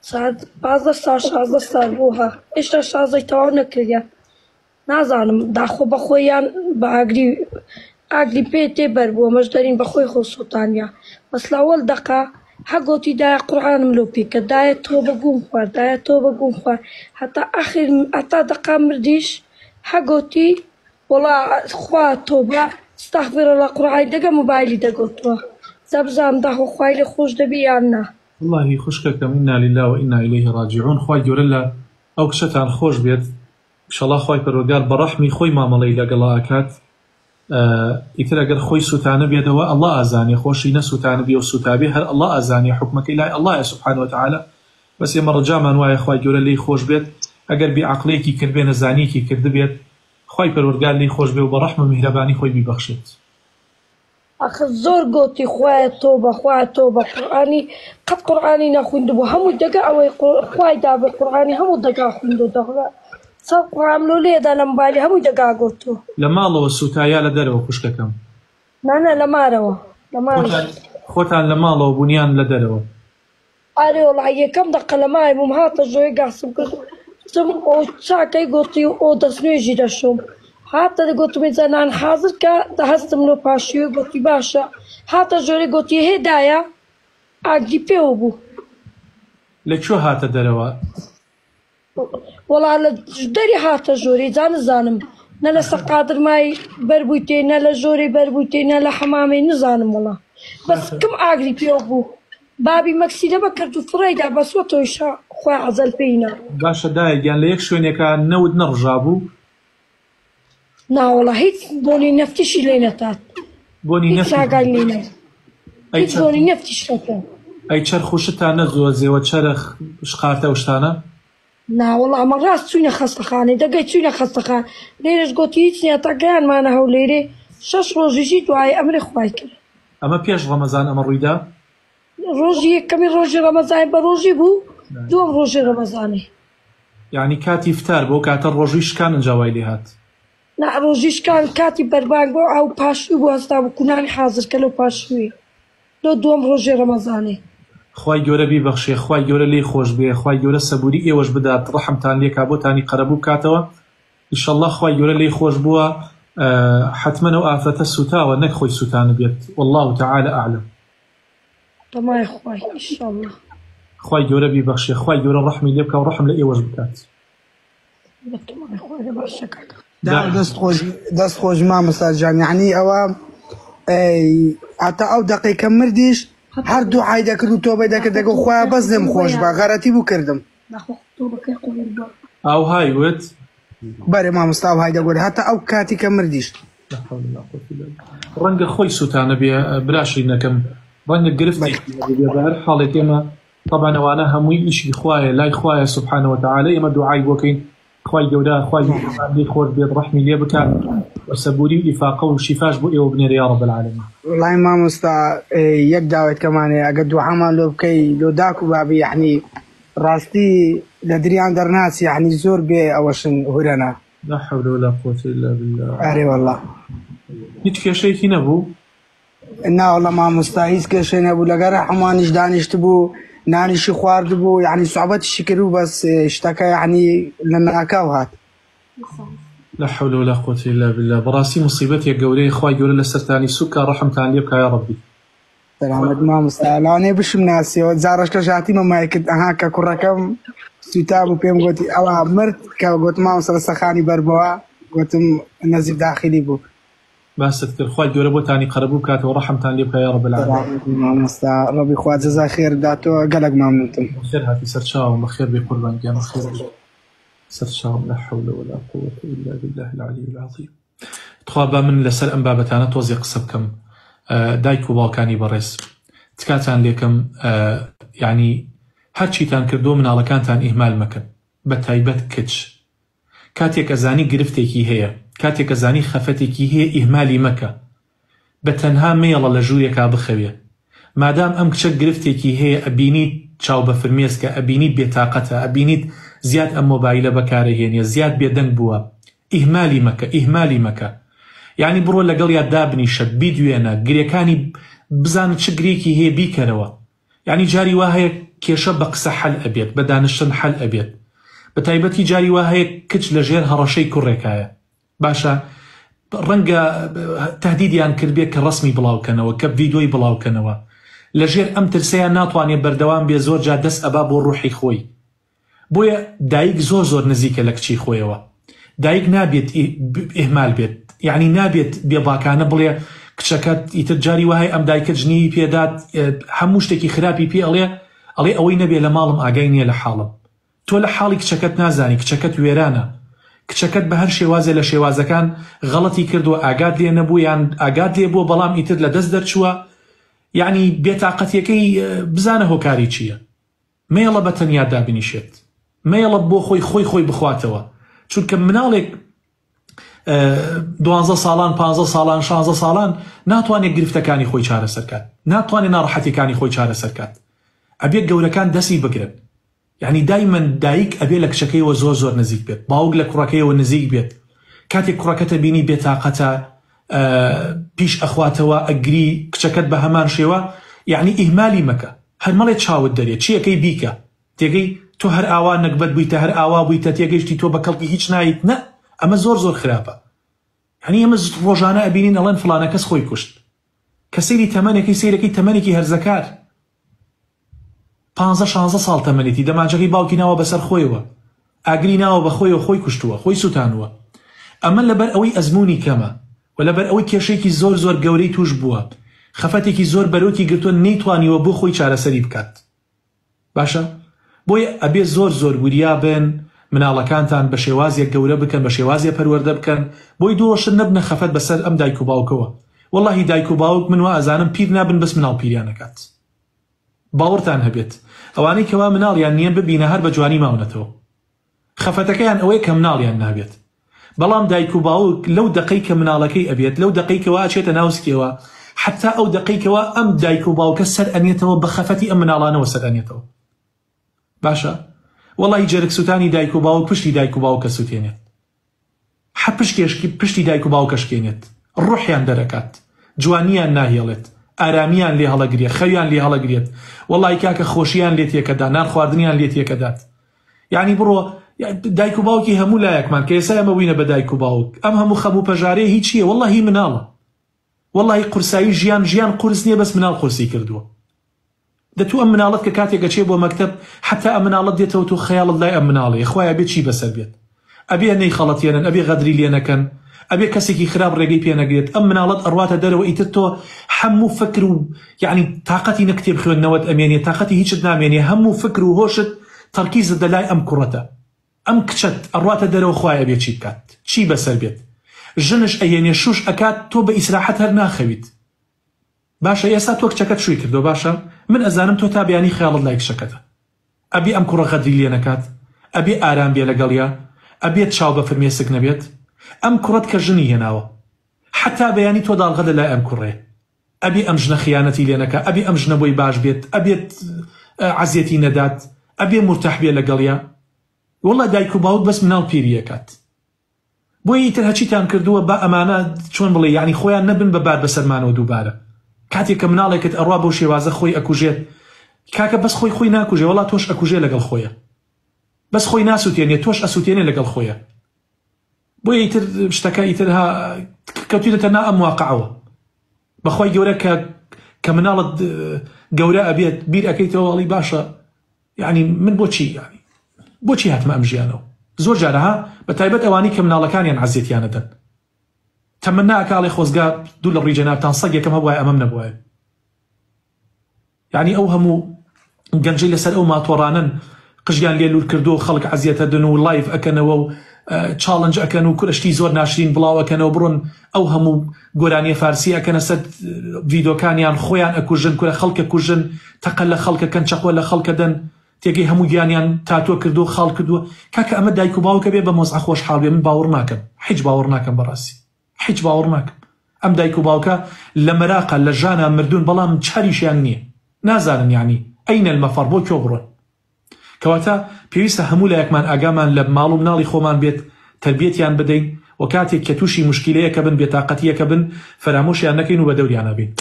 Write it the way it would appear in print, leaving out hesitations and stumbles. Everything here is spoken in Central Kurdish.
سات 15 ساڵ 16 ساڵ بوو ها ئێشتا شازدەی تەواو نەکردە نازانم داخۆ بەخۆی یان بە ئاگری ئاگری پێ تێ بەر بووە مەش دەرین بەخۆی خۆ سوتانیا بەس لاوەل دەقە هە گۆتی دایە قورعانم لۆ پێکە دایە تۆ بە گوم خوارد دایە تۆ بە گوم خوارد هەتا ئاخر هەتا دەقا مردیش هە گۆتی وەڵا خوا تۆبە استغفر اللە قورعانی دەگە مۆبایلی دەگۆتوە جا بزانم داخۆ خوای لێ خۆش دەبی یان نا. وەڵاهی خوشکەکەم انا للە و انا الیه راجعون خوای گەورە لە ئەو کچەتان خۆش بێت ئیشەڵا خوای پەروەردگار بە ڕەحمی خۆی مامەڵەی لەگەڵا ئەکات ئیتر ئەگەر خۆی سوتانبێت ئەوە اللە ئەزانێ خۆشی نەسوتانبێ و سوتابێ هەر اللە ئەزانێ حوکمەکەی لای اللە یە سبحانە وتعالی بەس ئێمە ڕجامان وایە خوای گەورە لێی خۆش بێت ئەگەر بێ عەقڵیەکی کردبێ نەزانیەکی کردبێت خوای پەروەردگار لێی خۆش بێ و بە ڕەحم و میهرەبانی خۆی بیبەخشێت. ئاخر زۆر گۆتی خوایە تۆبە خوایە تۆبە قورئانی قەت قورئانی نەخویندبوو هەموو دەگا ئەوەی خوای دابێ قورئانی هەموو دەگا خویندۆ دەغا چەند قورئان لۆ لێدا لە مبایلی هەمووی دەگا گۆتۆ. لە ماڵەوە سوتا یا لە دەرەوە خوشکەکەم؟ نا نا لە مارەوە لە مارەوە. خۆتان خۆتان لە ماڵەوە بوون یان لە دەرەوە؟ ئارێ وەڵا یەکەم دەقە لە مای بووم هاتە ژۆێ گاسم کرد وتم ئۆ چاکەی گۆتی ئۆ دەست نوێژی دەشۆم هاتە گۆتم ئینجا نان حازر کە دە هەستم لۆ پاشیوێ گۆتی باشە هاتە ژۆرێ گۆتی هێ دایە ئاگری پێوە بوو. لە کوێ هاتە دەرەوە؟ وەڵا لە دەری هاتە ژۆرێ جا نزانم نە لە سەر قادرمای بەر بوویتێ نە لە ژۆرێ بەر بوویتێ نە لە حەمامێ نزانم وەڵا بەس کم ئاگری پێوە بوو بابی مەکسیلە بە کرد و فڕێی دا بەس وە تۆیشا خوای عەجەل پێی نا. باشە دایە گیان لە یەک شوێنێکا نەوت نەڕژابوو؟ ناوەڵا هیچ بۆنی نەفتیشی لێ نەتات بۆنی هیچ نەفتی ئاگای لێ نەبوو ئەی هیچ چەرخ بۆنی نەفتیش نەکرد. ئەی چەرخ و شتتان نەدۆزیەوە چەرخ شقارتە ئەو شتانە؟ ناوەڵا ئەمە ڕاست چوینە خەستەخانەی دەگەی چوینە خەستەخان لێرەش گۆتی هیچ نیە تا گەیانمانە هەولێرێ شەش ڕۆژیشی دوایی ئەمری خوای کرد. ئەمە پێش ڕەمەزان ئەمە ڕوویدا؟ ڕۆژی یەکەمی ڕۆژی ڕەمەزانی بە ڕۆژی بوو دووەم ڕۆژی ڕەمەزانی. یانی کاتی فتار بۆ کاتە ڕۆژوی شکان ئنجا وای لێ هات. نا ڕۆژی شکان کاتی بەربانگ بۆ ئەو پاشوی بوو هەستا بوو کونانی حازر کە لۆ پاشوی لۆ دووەم ڕۆژی ڕەمەزانی. خوای گەورە بیبەخشێ خوای گەورە لێی خۆش بێ خوای گەورە سەبوری ئێوەش بدات ڕەحمتان لێکا بۆتانی قەرەبوو بکاتەوە ئیشەڵا خوای گەورە لێی خۆش بووە حەتمەن ئەو ئافرەتە سوتاوە نەک خۆی سوتانبێت واللە تعالی اعلم. تەمای خوای ئیشەڵا. خوای گەورە بیبەخشێ خوای گەورە ڕەحمی لێ بکا و ڕەحم لە ئێوەش بکات. بەتەمای خوای باشە کاکە. دەست خۆش دەست خۆش مامۆستا جان یعنی ئەوە هەتا ئەو دەقەی کە مردیش هەر دوعای دەکرد و تۆبەی دەکرد دەگو خوایە بەس لێم خۆش بە غەرەتی بوو کردم. ئاوهای وت؟ بەرێ مامۆستا ئاوهای دەگوت هەتا ئەو کاتی کە مردیش. لا حول ولا قوة الا بالله ڕەنگە خۆی سوتانەبێ برا شیرینەکەم ڕەنگە گرفتێکی هەبووبێ بە هەر حاڵێک ئێمە طبعا ئەوانە هەمووی ئیشی خوایە لای خوایە سبحانە وتعالی ئێمە دوعای بۆ کەین خوای گەورە خوای میهرەبان لێی خۆش بێت ڕەحمی لێ بکات و سەبوری و ئیفاقە و شیفاش بۆ ئێوە بنێرێ یا رب العالمین. وەڵای مامۆستا یەک داوای تکەمان هەیە ئەگەر دوعامان لۆ بکەی لۆ داک و بابی یەعنی ڕاستی لە دریان دەرناچی یەعنی زۆر بێ ئەوەشن هورەنە. لا حول ولا قوة الا بالله ئەرێ واللە. هیچ کێشەیەکی نەبوو؟ ناوەڵا مامۆستا هیچ کێشەی نەبوو لەگەر حەمانیش دانیشتبوو نانیشی خواردبوو یعنی سوعبەتیشی کردبوو بەس شتەکە یعنی لە ناکاو هات. لا حول ولا قوة الا بالله بەڕاستی موسیبەتێک گەورەیە خوای گەورە لەسەرتانی سوک کا ڕەحمتان لێ بکا یاڕەبی. سەلامەت مامۆستا لەوانەیە بشم ناسیەوە جا ڕەشکەش هاتیمە مایکت ئەها کە کوڕەکەم سوتا بوو پێم گۆتی ئەوە مرد کە گۆتم مامۆستا لە سەخانی بەربەوە گۆتم نەزیف داخلی بوو. باست کرد خوای گەورە بۆتانی قەرەبوو بکاتەوە ڕەحمتان لێ بکا یاڕب العالمین. سەلامەت بی مامۆستا ڕەبی خوا جەزای خێرت داتەوە گەلەک مەمنونتم. بەخێر هاتی سەرچاوم بەخێر بێی قوربان گیان بەخێر بێی سەرچاوم لا حول ولا قوة الا بالله العلی العظیم تخوا با من لەسەر ئەم بابەتانە تۆزێ قسە بکەم دایک و باوکانی بەڕێز تکاتان لێکەم یعنی هەرچیتان کردووە مناڵەکانتان ئیهمال مەکەن بە تایبەت کچ کاتێک ئەزانی گرفتێکی هەیە، کاتێک ئەزانی خەفەتێکی هەیە ئیهمالی مەکە. بە تەنها مەیەڵە لە ژوورێکا بخەوێ. مادام ئەم کچە گرفتێکی هەیە ئەبینیت چاو بە فرمێسکە، ئەبینیت بێتاقەتە، ئەبینیت زیاد ئەم مۆبایلە بەکارەهێنێ، زیاد بێدەنگ بووە. ئیهمالی مەکە، ئیهمالی مەکە. یانی بڕۆ لەگەڵیا دابنیشە، بیدوێنە، گرێکانی بزانە چ گرێکی هەیە بیکەرەوە. یانی جاری وا هەیە. کێشە بە قسە حەل ئەبێت، بە دانشتن حەل ئەبێت. بە تایبەتی جاری وا هەیە کچ لە ژێر هەڕەشەی کوڕێکایە. باشە ڕەنگە تەهدیدیان کردبێ کە ڕەسمی بڵاو کەنەوە، کە ڤیدۆی بڵاو کەنەوە. لە ژێر ئەم ترسەیا ناتوانێ بەردەوام بێ زۆر جار دەست ئەبا بۆ ڕوحی خۆی. بۆیە دایک زۆر زۆر نزیکە لە کچی خۆیەوە دایک نابێت ئیهمال بێت یعنی نابێت بێباکانە بڵێ کچەکەت ئیتر جاری وەهای ئەم دایکە جنیوی پێدات هەموو شتێکی خراپی پێ ئەڵێ ئەڵێ ئەوەی نەبێ لە ماڵم ئاگای نییە لە حاڵم تۆ لە حاڵی کچەکەت نازانی کچەکەت وێرانە کچەکەت بە هەر شێوازێ لە شێوازەکان غەڵەتی کردووە ئاگات لێ نەبوو یان ئاگات لێ بووە بەڵام ئیتر لە دەست دەرچووە یعنی بێتاقەتیەکەی بزانە هۆکاری چییە مەیەڵە بە تەنیا دابنیشێت مەیەڵە بۆ خۆی خۆی خۆی بخواتەوە چونکە مناڵێک دوانزە ساڵان پ ساڵان شانزە ساڵان ناتوانێت گرفتەکانی خۆی چارەسەرکات ناتوانێت ناڕەحەتەکانی خۆی چارەسەرکات ئەبێت گەورەکان دەستی بگرن یعنی دایمەن دایک ئەبێ لە کچەکەیەوە زۆر زۆر نزیک بێت باوک لە کوڕەکەیەوە نزیک بێت کاتێک کوڕەکەتە بینی بێتاقەتە پیش ئەخواتەوە ئەگری کچەکەت بە هەمان شێوە یعنی ئیهمالی مەکە هەر مەڵێ چاوت دەرێ چی ئەکەی بیکە تێگەی تۆ هەر ئاوا نەگبەت بوویتە هەر ئاوا بوویتە تێگەیشتی تۆ بە کەڵکی هیچ نایت نە ئەمە زۆر زۆر خراپە یعنی ئەمە ڕۆژانە ئەبینین ئەڵێن فڵانە کەس خۆی کوشت کە سەیری تەمەنێکی سەیرەکەی تەمەنێکی هەرزەکار پانزە شانزە ساڵ تەمەنێتی دەمانچەکەی باوکی ناوە بەسەر خۆیەوە ئاگری ناوە بە خۆیەوە خۆی کوشتووە خۆی سوتانووە ئەمە لەبەر ئەوەی ئەزموونی کەمە و لەبەر ئەوەی کێشەیەکی زۆر زۆر گەورەی توش بووە خەفەتێکی زۆر بەرۆکی گرتووە نەیتوانیوە بۆ خۆی چارەسەری بکات باشە بۆیە ئەبێ زۆر زۆر وریا بن مناڵەکانتان بە شێوازێک گەورە بکەن بە شێوازێ پەروەردە بکەن بۆی دوڕۆشن نەبنە خەفەت بەسەر ئەم دایک و باوکەوە وەڵاهی دایک و باوک من وا ئەزانم پیر نابن بەس مناڵ پیریان ئەکات باوەڕتان هەبێت ئەوانەی کەوا مناڵیان نییە ببینە هەر بە جوانی ماونەتەوە خەفەتەکەیان ئەوەیە کە مناڵیان نابێت بەڵام دایک و باوک لەو دەقەی کە مناڵەکەی ئەبێت لەو دەقەی کەوا ئەچێتە ناو سکێوە حەتا ئەو دەقەی کەوا ئەم دایک و باوکە سەر ئەنێتەوە بە خەفەتی ئەم مناڵانەوە سەر ئەنێتەوە باشە وەڵی جەرگ سوتانی دایک و باوک پشتی دایک و باوکە سوتێنێت حە پشکێشکی پشتی دایک و باوکە شکێنێت ڕۆحیان دەرەکات جوانیان ناهێڵێت ئارامیان لێ هەڵەگرێ خەویان لێ هەڵەگرێت وەڵی کاکە خۆشیان لێ تێکەدا نان خواردنیان لێ تێکەدات یعنی بڕۆ دایک و باوکی هەموو لایەکمان کە ئێستا ئێمە بووینە بە دایک و باوک ئەم هەموو خەم و پەژارەیە هیچ چییە وەڵڵاهی مناڵە وەڵڵاهی قورسایی ژیان ژیان قورس نییە بەس مناڵ قورسی کردووە دە تو ئەم مناڵەت کە کاتێک ئەچێ بۆ مەکتەب حەتا ئەم مناڵەت دێتەوە تۆ خەیاڵت لای ئەم مناڵەیە خوایە ئەبێ چی بەسەر بێت ئەبێ نەیخەڵەتێنن ئەبێ غەدری لێ نەکەن ئەبێ کەسێکی خراپ ڕێگەی پێ نەگرێت ئەم مناڵەت ئەڕواتە دەرەوە ئیتر تۆ هەموو فکر و یعنی تاقەتی نە کتێب خوێندنەوەت ئەمێنێ تاقەتی هیچت نامێنێ هەموو فکر و هۆشت تەرکیزت لە لای ئەم کوڕەتە ئەم کچەت ئەڕواتە دەرەوە خوایە ئەبێ چی بکات چی بەسەر بێت ژنش ئەیەنێ شوش ئەکات تۆ بە ئیسراحەت هەر ناخەویت باشە ئێستا تۆ کچەکەت شوی کردوە باشە من ئەزانم تۆ تا بەیانی خەیاڵت لای کچەکەتە ئەبێ ئەم کوڕە غەدری لێ نەکات ئەبێ ئارام بێ لەگەڵیا ئەبێت چاو بە فرمێسک نەبێت ئەم کوڕەت کە ژنی هێناوە حەتا بەیانی تۆ داڵغە لە لای ئەم کوڕەیە ئەبێ ئەم ژنە خیانەتی لێ نەکا ئەبێ ئەم ژنە بۆی باش بێت ئەبێت عەزێتی نەدات ئەبێ مورتاح بێ لەگەڵیا وەڵا دایک و باوک بەس مناڵ پیری ئەکات بۆیە ئیتر هەچیتان کردووە با ئەمانە چۆن بڵێ یانی خۆیان نەبن بە بار بەسەرمانەوە دووبارە کاتێک کە مناڵێکت ئەڕوا بەو شێوازە خۆی ئەکوژێت کاکە بەس خۆی خۆی ناکوژێ وەڵا تۆش ئەکوژێ لەگەڵ خۆیە بەس خۆی ناسوتێنێ تۆش ئەسوتێنێ لەگەڵ خۆیە بۆیە ئیتر شتەکە ئیتر ها کەوتویتە نا ئەم واقعەوە بەخوای گەورە کە کە مناڵت گەورە ئەبێت بیر ئەکەیتەوە ئەڵی باشە یعنی من بۆچی یعنی بۆچی هاتمە ئەم ژیانەوە زۆر جارە ها بە تایبەت ئەوانەی کە مناڵەکانیان عەزێتیانە دەن تەمەنا ئەکا ئەڵێ خۆزگا دوو لە ڕووی جەنابتان سەگێکم هەبوایە ئەمەم نەبوایە یعنی ئەو هەموو گەنجەی لەسەر ئەو ماتۆڕانەن قژیان لێ لوور کردو و خەڵک عەزیەتە دەن و live ئەکەنەوە و challenge ئەکەن و کورە شتی زۆر ناشرین بڵاو ئەکەنەوە بڕۆن ئەو هەموو گۆرانیە فارسی ئەکەنە سەر ڤیدۆکانیان خۆیان ئەکوژن کورە خەڵک ئەکوژن تەقە لە خەڵک ئەکەن چەقۆ لە خەڵک ئەدەن تێگەی هەموو گیانیان تاتۆ کردووە خاڵ کردووە کاکە ئەمە دایک و باوکە بێ بەم وەزعە خۆشحاڵ بێ من باوەڕ ناکەم حیچ باوەڕ ناکەم بەڕاستی حیچ باوەڕ ناکەم ئەم دایک و باوکە لە مەراقە لە ژانا مردوون بەڵام چاریشیان نییە نازانن یانی ئەین المفر بۆ کوێ بڕۆن کەواتە پێویستە هەموو لایەکمان ئاگامان لە ماڵ و مناڵی خۆمان بێت تەربیەتیان بدەین و کاتێک کە تووشی موشکیلەیەکە بن بێتاقەتیەکە بن فەرامۆشیان نەکەین و بەدەوریانا بین.